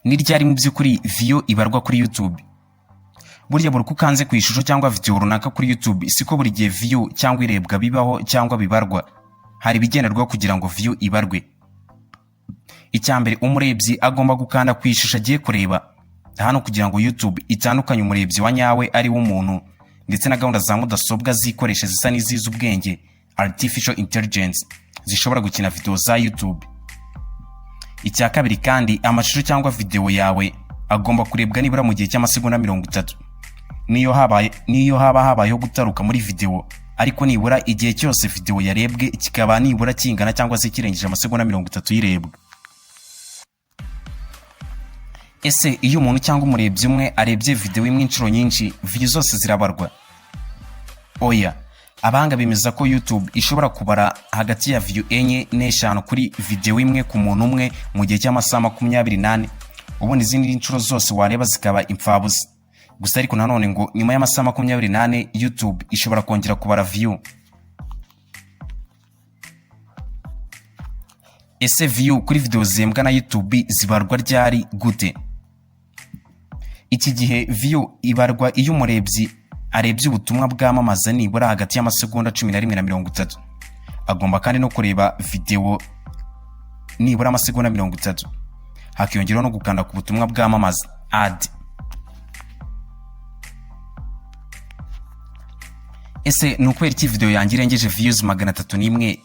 Ni ryari mu by'ukuri view ibarwa kuri YouTube? Burya buri uko ukanze ku ishusho cyangwa video runaka kuri YouTube, siko buri gihe view cyangwa irebwa bibaho cyangwa bibarwa. Hari ibigenderwaho kugira ngo view ibarwe. Icya mbere, umurebyi agomba gukanda ku ishusho agiye kureba. Hano kugira ngo YouTube itandukanye umurebyi wa nyawe ari w'umuntu ndetse na gahunda za mudasobwa zikoresha zisa n'izizi ubwenge, artificial intelligence, zishobora gukina video za YouTube. Icya kabiri kandi, amashusho cyangwa video yawe agomba kurebwa nibura mu gihe cy'amasegonda 30. Niyo haba habayeho gutaruka muri video, ariko nibura igihe cyose video yarebwe kikaba nibura kingana cyangwa se kirengeje amasegonda 30 yirebwa. Ese iyo umuntu cyangwa umurebyi umwe arebye video imwe inshuro nyinshi, view zose zirabarwa? Oya. Abahanga bemeza ko YouTube ishobora kubara hagati ya view enye n'eshanu kuri video imwe ku muntu umwe mu gihe cy'amasaha 24, ubundi izindi nshuro zose wareba zikaba imfabusa gusa. Ariko nanone ngo nyuma y'amasaha 24 YouTube ishobora kongera kubara view. Ese view kuri video zihembwa na YouTube zibarwa ryari, gute? Iki gihe view ibarwa iyo umurebyi arebye ubutumwa bwamamaza nibura hagati y'amasegonda 11 na 30. Agomba kandi no kureba video nibura amasegonda 30, hakiyongeraho no gukanda ku butumwa bwamamaza, ad. Ese ni ukubera iki video yanjye irengeje views 301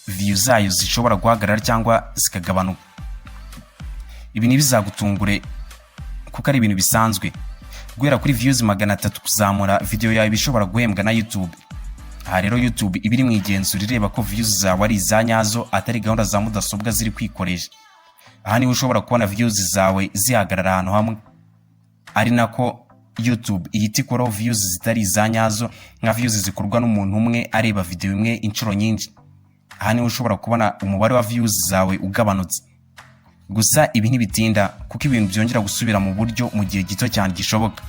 view zayo zishobora guhagarara cyangwa zikagabanuka? Ibi ntibizagutungure kuko ari ibintu bisanzwe. Guhera kuri views 300 kuzamura, video yawe iba ishobora guhembwa na YouTube. Aha rero YouTube iba iri mu igenzura, ireba ko views zawe ari iza nyazo, atari gahunda za mudasobwa ziri kwikoresha. Aha niho ushobora kubona views zawe zihagarara ahantu hamwe, ari nako YouTube ihita ikuraho views zitari iza nyazo, nka views zikorwa n'umuntu umwe areba video imwe inshuro nyinshi. Aha niho ushobora kubona umubare wa views zawe ugabanutse. Gusa ibi ntibitinda, kuko ibintu byongera gusubira mu buryo mu gihe gito cyane gishoboka.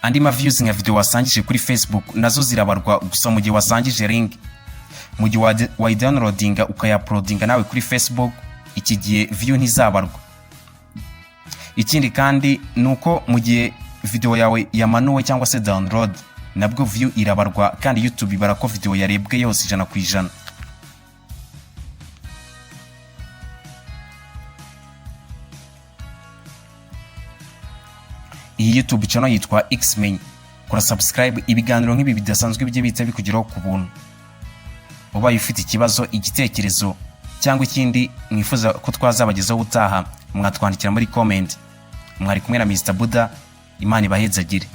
Andi ma views nka video wasangije kuri Facebook nazo zirabarwa, gusa mu gihe wasangije link. Mu gihe wayidownloadinga ukayauploadinga nawe kuri Facebook, iki gihe view ntizabarwa. Ikindi kandi ni uko mu gihe video yawe yamanuwe cyangwa se download, nabwo view irabarwa, kandi YouTube ibara ko video yarebwe yose 100%. Iyi YouTube channel yitwa Xmen. Kora subscribe, ibiganiro nk'ibi bidasanzwe bijye bihita bikugeraho ku buntu. Ubaye ufite ikibazo, igitekerezo cyangwa ikindi mwifuza ko twazabagezaho ubutaha, mwatwandikira muri comment. Mwari kumwe na Mr Buda. Imana ibahezagire.